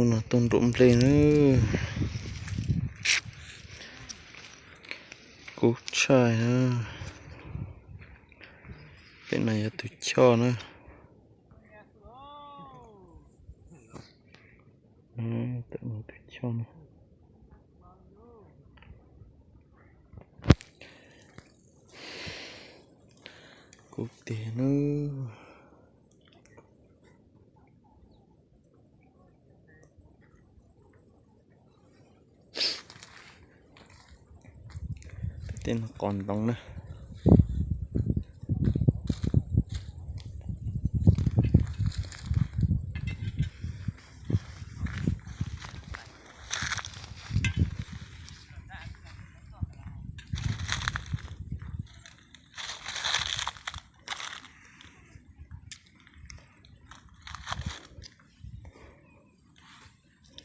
No tuaj nruam nplej na. Kub tshaj na. Pem no yog tus choj na. Tam no tus choj na. Kub tiag na. Tej no qos ntoo na.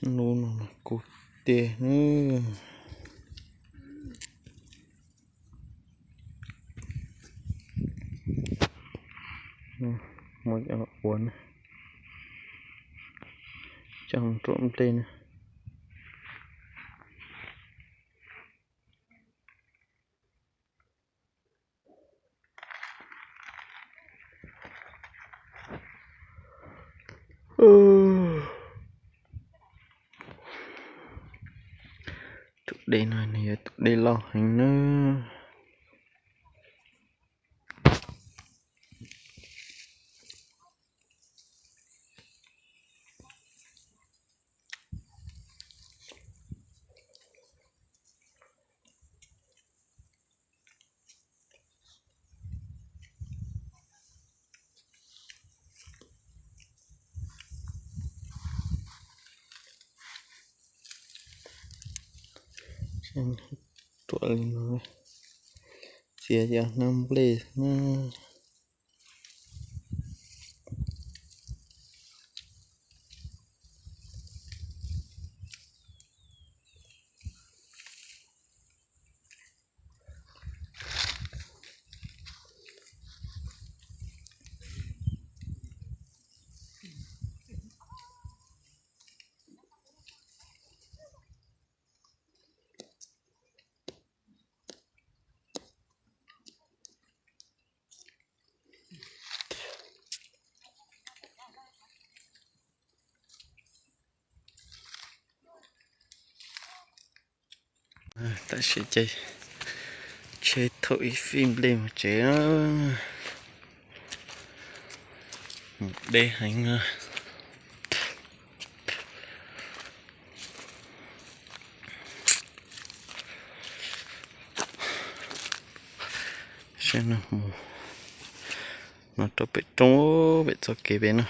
Lub no kub tiag na. Muab ua na, coj nruam nplej na. Tus dej no nws yog tus dej loj heev na. Ruam li no, txiav cov hnab nplej na. Tam sim ces tsheb thauj ib fij nplej mus tsev na. Mus deb heev na. Saib no mus, no rau pem roob, pem txoj kev pem no,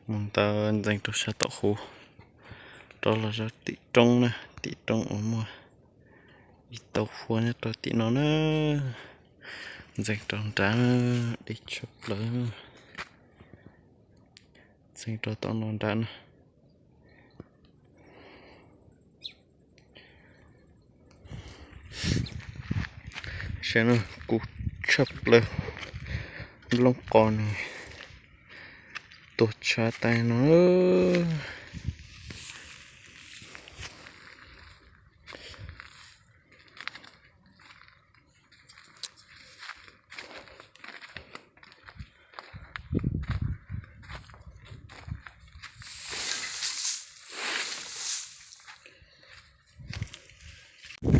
mus ntawd ntxeev rau sab tom huv, rov los rau tim roob na, tim roob uas muaj ib tauv fua nyob rau tim no na. Ntxeev rau nrad, deb tshaj plaws. Ntxeev rau tom no nrad na. Saib no, kub tshaj plaws, nplooj qos nws tuag tshav tas no.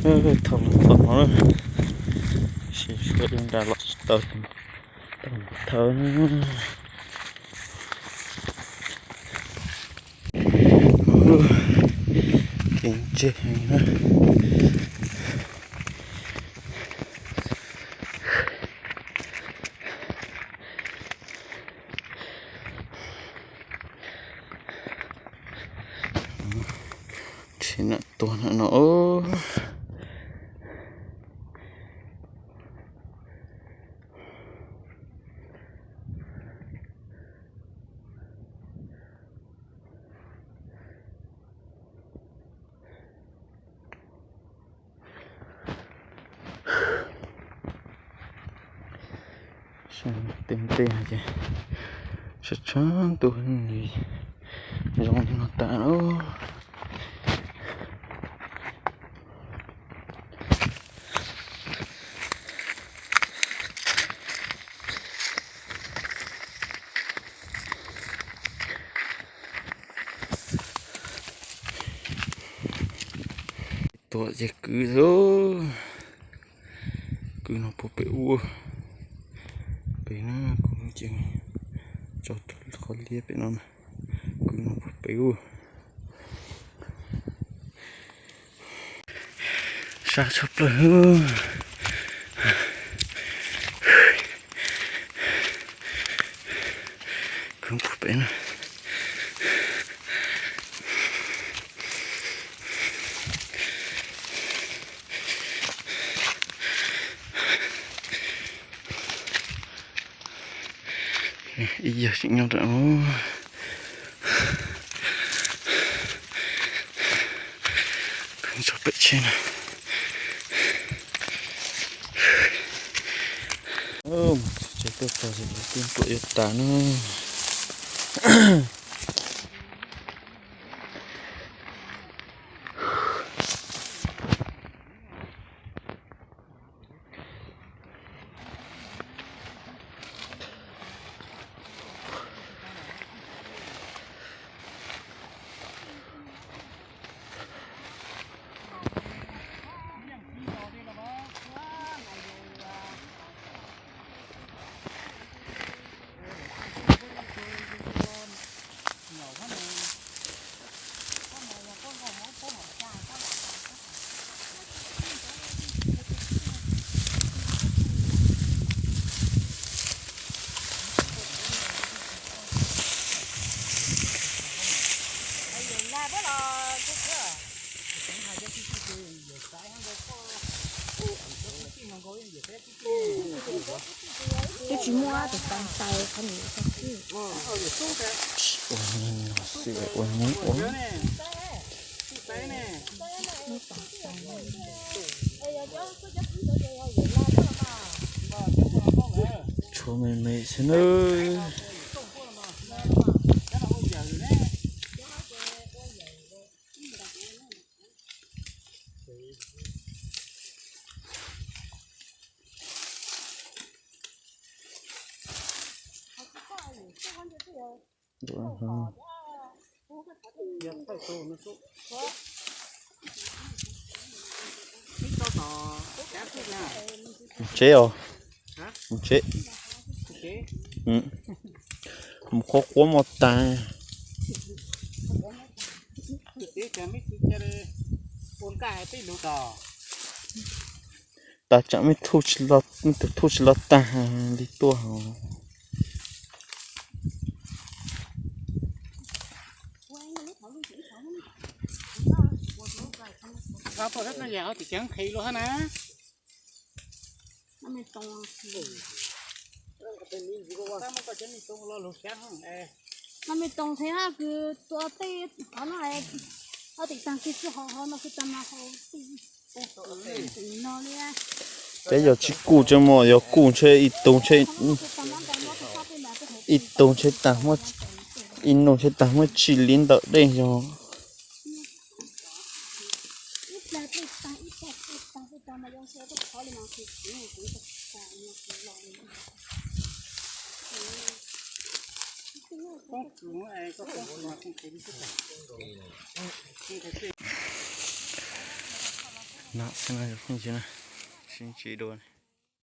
Thauj los txog no, sim sua dub nra los tsis tau, tau thawb. Kev ntseg heev na. Tsis nam tuag nam no. Tej ntej ces sab tshab ntuj zoo li no tas. Tuaj ces kwv xwb. Kwv no puag pem ub. Pem no kuv ces tso qhov liab pem no na. Kwv no puag pem ub. Sab tshaj plaws. Kwv puag pem na. Ib yawg tseem nyob nram no. Tso pem tsheb na. Tsheb tuaj txog ces lawv twb nruam yuav tas na. Twb tsis muaj tus tau tais qhov nim xwb. Ua neb no xwb ua neb ua. Tshuav me me xwb nawb. Mus tsev os. Mus tsev. Mus qhuav quav mos tas. Tas tsam me thuj tsis los, me tus thuj tsis los tag li tuaj. Ab, pom tab no yam ho tsis ceev nqhis luaj hab na. Nab me toos qhia kws tua tej qhov no, ho tim taag kws tsi hov hov no kws tag mas hov tim no li. Peb yog tsis kuj tseeb mog, yog kuj ntshe ib tug ntshe, ib tug ntshe tag muab, ib nug ntshe tag muab tsis li ntawm dej yog. Nam xwb no yog phooj ywg na, sib ntsib dua.